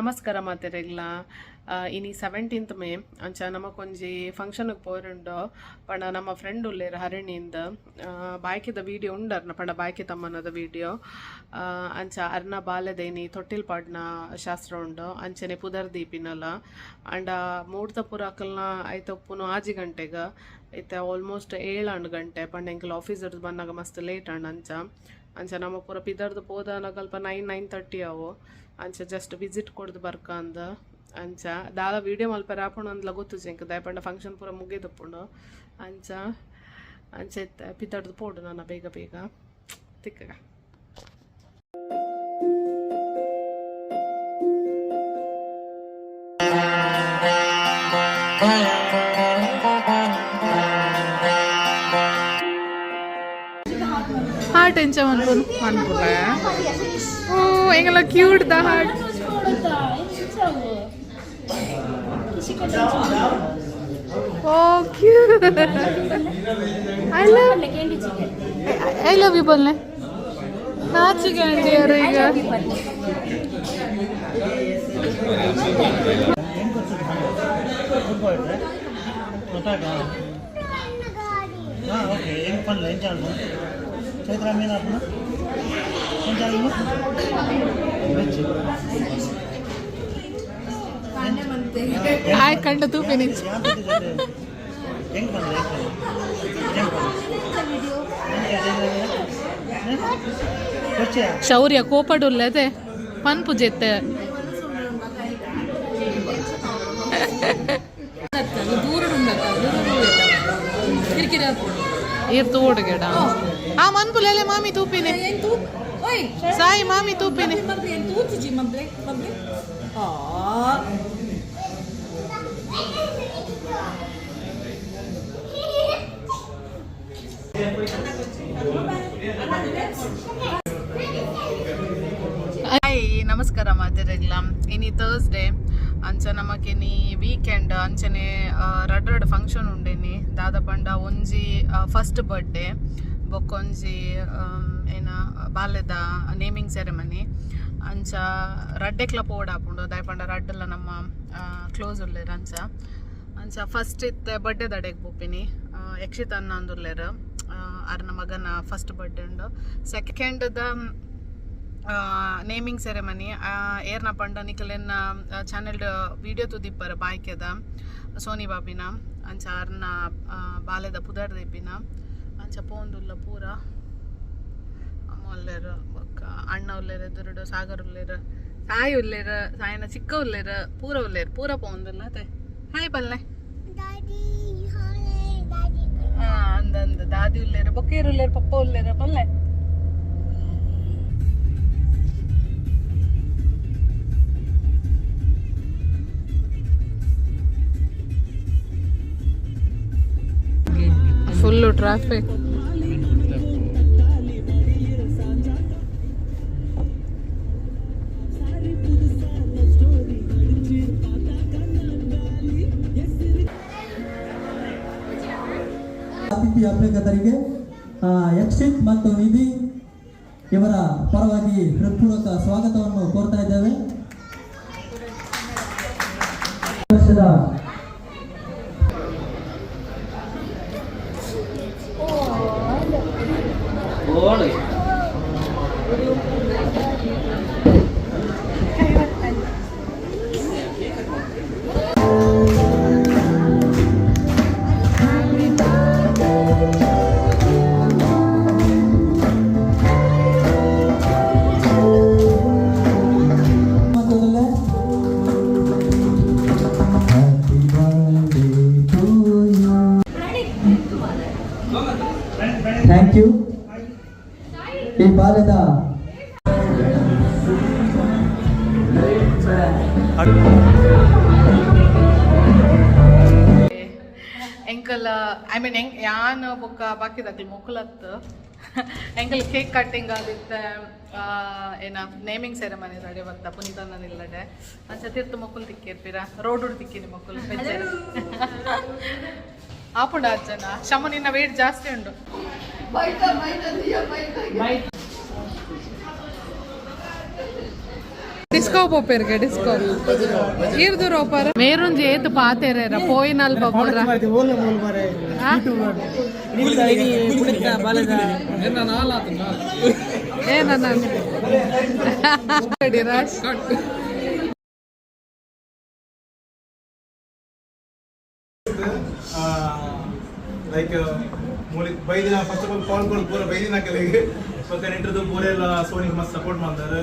ನಮಸ್ಕಾರ ಮಾತೆರೆಗ್ಲ. ಇನಿ 17th May. ಅಂಚ ನಮಕೊಂಜಿ ಫಂಕ್ಷನ್ಗೆ ಪೋರುಂಡು ಪಂಡ ನಮ್ಮ ಫ್ರೆಂಡ್ ಉಲ್ಲೇರ್ ಹರಿಣಿಂದ. ಬಾಯ್ಕೆದ ವೀಡಿಯೋ ಉಂಡರ್ನ ಪಂಡ ಬಾಯ್ಕೆ ತಮ್ಮನದ ವೀಡಿಯೋ. ಅಂಚ ಅರ್ನ ಬಾಲೆದ ಇನಿ ತೊಟ್ಟಿಲ್ ಪಾಡ್ನ ಶಾಸ್ತ್ರ ಉಂಡು, ಅಂಚನೆ ಪುದರ್ ದೀಪಿನಲ. ಅಂಡ ಮೂಡ್ತ ಪೂರ ಅಕಲ್ನ ಐತ ಉಪ್ಪುನು 6 ಗಂಟೆಗ್. ಇತ್ತೆ ಆಲ್ಮೋಸ್ಟ್ 7 ಆಂಡ್ ಗಂಟೆ. ಪಂಡ ಎಂಕಲ್ ಆಫೀಸರ್ಸ್ ಬಂದಾಗ ಮಸ್ತ್ ಲೇಟ್ ಆಂಡ್. ಅಂಚ ಅಂಚ ನಮ್ಮ ಪೂರ ಪಿದರ್ದು ಪೋದಾನಗ ಅಲ್ಪ 9, 9:30 ಅವು. ಅಂಚ ಜಸ್ಟ್ ವಿಸಿಟ್ ಕೊಡ್ದು ಬರ್ಕಂದ್. ಅಂಚ ದಾಲ ವೀಡಿಯೋ ಮಲ್ಪೆರೆ ಆಪುಂಡು ಅಂದ್ಲ ಗೊತ್ತುಜಿ ಎಂಕ್, ದಾಯೆ ಪಂಡ ಫಂಕ್ಷನ್ ಪೂರ ಮುಗಿದುಪ್ಪುಂಡು. ಅಂಚ ಅಂಚ ಇತ್ತೆ ಪಿದರ್ದು ಪೋಡು ನನ್ನ ಬೇಗ ಬೇಗ ತಿಕ್ಕಗ. ಹಾರ್ಟ್ ಎಂಚ ಮನ್ಪುನು ಮನ್ಪುಲ. ಓ, ಎಂಗಲ cute the heart. Oh, cute. I love, I love you ಬಲ್ಲೆ. ನಾಚಿಗೆ ಅಂಡಿಯರು ಈಗ. ಗೊತ್ತಾಯ್ತಾ? ಹಾಂ, ಓಕೆ. ಹೆಂಗೆ ಪನ್ಲ, ಎಂಚ ಚೈತ್ರ ಮೀನು ಹಾಕುನ? ಎಂಚ ವೆಜ್? ಆಯ್ ಕಂಡ ತೂಪೇನಿ. ಹೆಂಗೆ ಪನ್ಲ, ಹೆಂಗೆ ಪನ್ಲ, ಹೆಂಗೆ? ಶೌರ್ಯ ಕೋಪಡುಲ್ಲದೆ ಪನ್ಪು ಜೆತ್ತೆ. ದೂರ ಕಿರಿಕಿರಿ. ಈರ್ ತೋಡುಗೆಡ ಆ ಮನ್ಪುಲೆಲೆ ಮಾಮಿ ತೂಪಿನಿ. ಓಯ್. ಸಾಯಿ ಮಾಮಿ ತೂಪಿನಿ. ಮಬ್ಲಿ ಏನು ತೂತಿಜಿ? ಮಬ್ಲೆ ಮಬ್ಲೆ ಆ. ಹಾಯ್, ನಮಸ್ಕಾರ ಮಾತೆರೆಗ್ಲ. ಇನಿ ಥರ್ಸ್ಡೇ. ಅಂಚ ನಮಕಿನಿ ವೀಕೆಂಡ್. ಅಂಚನೆ ರಡ್ ರಡ್ ಫಂಕ್ಷನ್ ಉಂಡೇನಿ. ದಾದ ಪಂಡ ಒಂಜಿ ಫಸ್ಟ್ ಬರ್ಡೇ, ಬೊಕ್ಕೊಂಜಿ ಏನ ಬಾಲ್ಯದ ನೇಮಿಂಗ್ ಸೆರೆಮನಿ. ಅಂಚ ರಡ್ಡೆಕ್ಲ ಪೋಡಾಪುಂಡು, ದಾಯೆ ಪಂಡ ರಡ್ಡಲ ನಮ್ಮ ಕ್ಲೋಸ್ ಉಲ್ಲೇರ್. ಅಂಚ ಅಂಚ ಫಸ್ಟ್ ಇತ್ತೆ ಬರ್ಡೇ ದಡೆಗ್ ಪೋಪಿನಿ. ಯಕ್ಷಿತ್ ಅಣ್ಣ ಅಂದುಲ್ಲೇರ್, ಅರ್ನ ಮಗನ ಫಸ್ಟ್ ಬರ್ಡೇ ಉಂಡು. Second the naming ceremony. ಏರ್ನ ಪಂಡ ನಿಕಲೆನ್ನ ಚಾನೆಲ್ ವಿಡಿಯೋ ತುದಿಪ್ಪರ ಬಾಯ್ಕೆದ ಸೋನಿ ಬಾಬಿನ. ಅಂಚ ಅರ್ನ ಬಾಲೆದ ಪುದರ್ ದೀಪಿನ. ಅಂಚ ಪೋಂದುಲ್ಲ ಪೂರ. ಅಮ್ಮ ಉಲ್ಲೇರ್, ಬೊಕ್ಕ ಅಣ್ಣ ಉಲ್ಲೇರ್, ಎದುರುಡು ಸಾಗರ್ ಉಲ್ಲೇರ್, ಸಾಯಿ ಉಲ್ಲೇರ್, ಸಾಯಿನ ಚಿಕ್ಕ ಉಲ್ಲೇರ್, ಪೂರ ಉಲ್ಲೇರ್. ಪೂರ ಪೋಂದುಲ್ಲ ಅತೆ. ಹಾಯ್ ಪಲ್ಲೆ. ಹಾ, ಅಂದ ಅಂದ. ದಾದಿ ಉಲ್ಲೇರ್, ಬೊಕ್ಕೇರು ಉಲ್ಲೇರ್, ಪಪ್ಪ ಉಲ್ಲೇರ್. ಪಲ್ಲೆ. Full traffic. ಅತಿಥಿ ಅಭ್ಯಾಗತರಿಗೆ ಯಕ್ಷಿತ್ ಮತ್ತು ನಿಧಿ ಇವರ ಪರವಾಗಿ ಹೃತ್ಪೂರ್ವಕ ಸ್ವಾಗತವನ್ನು ಕೋರ್ತಾ ಇದ್ದೇವೆ. ವರ್ಷದ ಮತ್ತೊಂದಲ್ಲೇ Happy birthday to you. Thank you. ಈ ಬಾಲ್ಯದ ಎಂಕಲ್, I mean, ಎಂಕ್ ಯಾನ್ ಬೊಕ್ಕ ಬಾಕಿದಕ್ಲು ಮೊಕುಲತ್ತು. ಎಂಕಲ್ ಕೇಕ್ ಕಟ್ಟಿಂಗ್ ಆದಿತ್ತೆ, ಏನ ನೇಮಿಂಗ್ ಸೆರೆಮನಿ ರೆಡಿ ಬತ್ತ ಪುನೀತನ ಇಲ್ಲಡೆ. ಅಂಚ ತಿರ್ತು ಮೊಕುಲು ತಿಕ್ಕಿರ್ಪಿರ, ರೋಡ್ ತಿಕ್ಕಿನಿ ಮೊಕುಲು. ಆಪುಂಡ ಅಜ್ಜನ ಶಮ ನಿನ್ನ ವೇಟ್ ಜಾಸ್ತಿ ಉಂಡು. ಡಿಸ್ಕೋ ಪೋಪೇರ್ಗೆ ಡಿಸ್ಕೋ ಈರ್ದು ರೋಪಾರ ಮೇರುಂಜಿ ಏತು ಪಾತೆರೇರ ಪೋಯಿನಲ್ಪ ಪೂರ. ಆ? ಏ ನನ್ನ ರಾಜ್. ಲೈಕ್ ಮೂಲಿ ಬೈದಿನ ಫಸ್ಟ್ ಆಫ್ ಆಲ್ ಕಾಲ್ ಕೊಡ್ ಪೂರ ಬೈದಿನ ಕೆಲಗೆ ಬೊಕ್ಕ ನೆಂಟ್ರದ್ದು ಪೂರ ಎಲ್ಲ ಸೋನಿಗೆ ಮಸ್ತ್ ಸಪೋರ್ಟ್ ಮಾಡ್ತಾರೆ.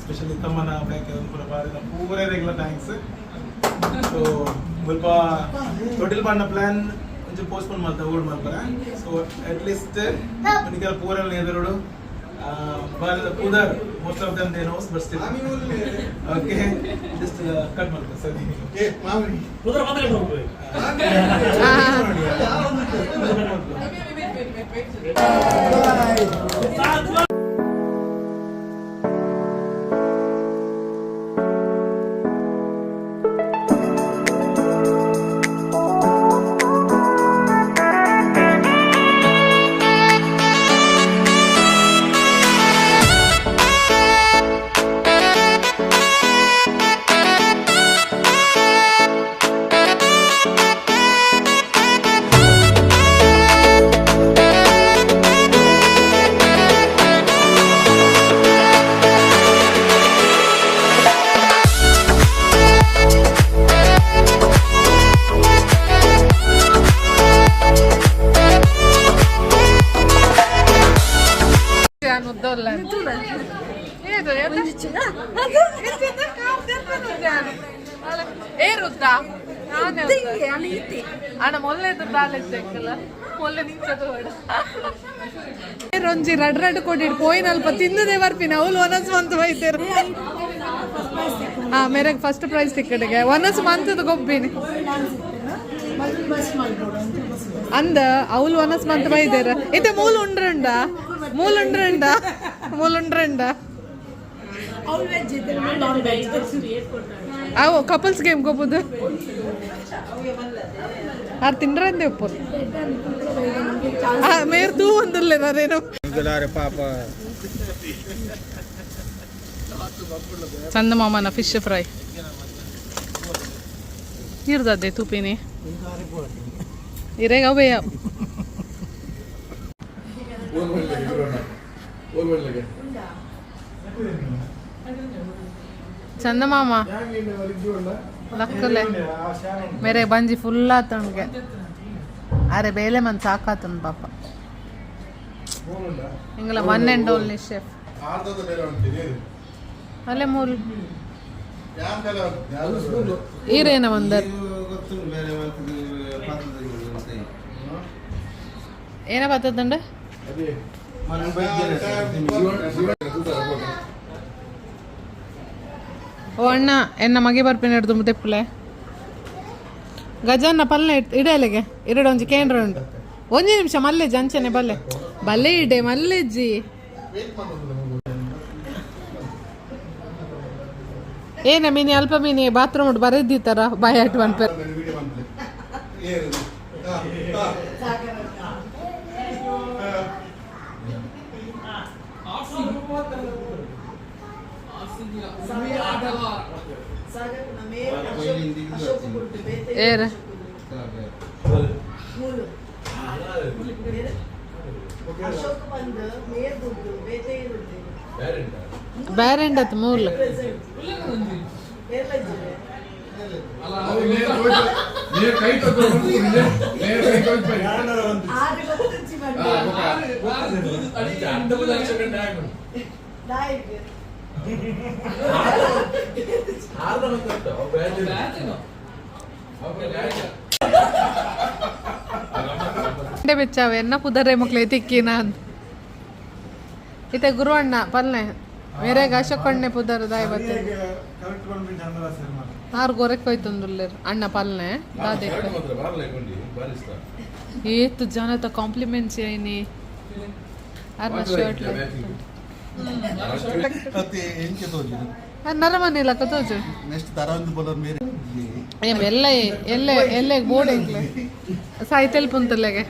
ಸ್ಪೆಷಲಿ ತಮ್ಮನ ಬ್ಯಾಂಕ್ ಪೂರ ಬಾರಿನ ಪೂರ ರೆಗ್ಯುಲರ್ thanks. So ಮುಲ್ಪ ತೊಟ್ಟಿಲ್ ಪಾಂಡ ಪ್ಲಾನ್ ಒಂಚೂರು ಪೋಸ್ಟ್ಪೋನ್ ಮಾಡ್ತಾರೆ, ಓಡ್ ಮಾಡ್ತಾರೆ. ಸೊ ಅಟ್ ಲೀಸ್ಟ್ ನಿಕಲ್ ಪೂರ ಎದುರುಡು ಬಾರಿದ ಪೂದರ್ most of them they knows, but still okay, just cut ಮಾಡ್ತಾರೆ ಸರಿ. ಉದ್ದಲ್ಲ. ಏದು ಏರುದ್ದ ಅಣ್ಣ ಮೊಲ್ಲೆದು ದಾಲೆದ್ದಕ್ಕಲ್ಲ ಮೊಲ್ಲೆ ನಿಂಚದು ರೊಂಜಿ ರಡ್ ರಡ್ ಕೊಟ್ಟಿಟ್ಟು ಪೋಯಿನಲ್ಪ ತಿಂದದೆ ಬರ್ಪಿನ ಅವಳು ಒನಸ್ ಮಂತ್ ಬೈತೇರು. ಹಾ, ಮೇರೆಗೆ ಫಸ್ಟ್ ಪ್ರೈಸ್ ತಿಕ್ಕಡಿಗೆ ಒನಸ್ ಮಂತದ ಗೊಬ್ಬಿನಿ ಅಂದ ಅವಳು ಒನಸ್ ಮಂತ್ ಬೈದೇರ. ಇತ್ತೆ ಮೂಲು ಉಂಡ್ರಂಡ, ಮೂಲು ಉಂಡ್ರಂಡ, ಮೂಲು ಉಂಡ್ರಂಡ. ಅವು ಕಪಲ್ಸ್ ಗೇಮ್ ಗೊಬ್ಬುದು ಆರ್ ತಿಂಡ್ರಂದೆ ಉಪ್ಪು ಮೇರ್ ತೂ ಒಂದುಲ್ಲೆ ನಾನೇನು. ಪಾಪ. ಚಂದಮಾಮನ ಫಿಶ್ ಫ್ರೈ ಇರ್ದದ್ದೆ ತುಪಿನಿ ಇರೇಗ ಅವೇ. ಚಂದಮಾಮ ಲಕ್ಕಲೆ ಮೇರೆ ಬಂಜಿ ಫುಲ್ ಆತಣ್ಗೆ. ಅರೆ ಬೇಲೆ ಮನ್ ಸಾಕಾತನ್ ಪಾಪ. ಇಂಗ್ಲ ಒನ್ ಅಂಡ್ ಓನ್ಲಿ ಶೆಫ್ ಅಲ್ಲೇ ಮೂಲ್ ಈರೇನ ಒಂದರ್ ಏನ ಬರ್ತದಂಡ. ಓ ಅಣ್ಣ, ಎನ್ನ ಮಗೆ ಬರ್ಪಿನ ಹಿಡ್ದು ತೆಪ್ಪುಲೆ ಗಜನ್ನ ಪಲ್ಲೆ ಇಡಲೆಗೆ ಎರಡು ಒಂಜಿ ಕೇಂದ್ರ ಉಂಟು. ಒಂಜಿ ನಿಮಿಷ ಮಲ್ಲೆಜ್ಜಿ ಅಂಚನೆ ಬಲ್ಲೆ ಬಲ್ಲೆ ಇಡೆ ಮಲ್ಲೆಜ್ಜಿ. ಏನ ಮೀನಿ ಅಲ್ಪ ಮೀನಿ ಬಾತ್ರೂಮ್ ಉಂಟು ಬರೆದಿತ್ತಾರ ಬಾಯ್ ಆಟ್ ಪನ್ಪೆರ್. ಏರ್ ಬ್ಯಾರೆಂಡತ್ ಮೂಲ. ಬೆಚ್ಚಾವ ಎನ್ನ ಪುದರೆ ಮಕ್ಳು ತಿಕ್ಕಿನ ಅಂತ ಇತ್ತೆ ಗುರುವಣ್ಣ ಪಲ್ನೆ ಮೇರೆಗ್ ಅಶೋಕಣ್ಣೆ ಪುದರ್ ದಾಯ ಬತ್ತೆ. ಕರೆಕ್ಟ್. ಆರು ಗೊರೆಕ್ ಹೋಯ್ತಂದುಲ್ಲೇರ್ ಅಣ್ಣ ಪಲ್ನೆ ದಾದೆ. ಏತ್ ಜನತ ಕಾಂಪ್ಲಿಮೆಂಟ್ಸ್ ಐನಿ ಅರ್ನ ಶರ್ಟ್. ನರಮನೆ ಲಕ್ಕ ತೋಜು. ನೆಕ್ಸ್ಟ್ ತರಂದು ಬೊಲರ್ ಮೇರೆ. ಏಮ್ ಎಲ್ಲ ಎಲ್ಲ ಎಲ್ಲ ಬೋರ್ಡ್ ಎಂಕ್ಲೆ ಸಾಯ್ತೆಲ್ ಪುಂತಲ್ಲೆಗೆ.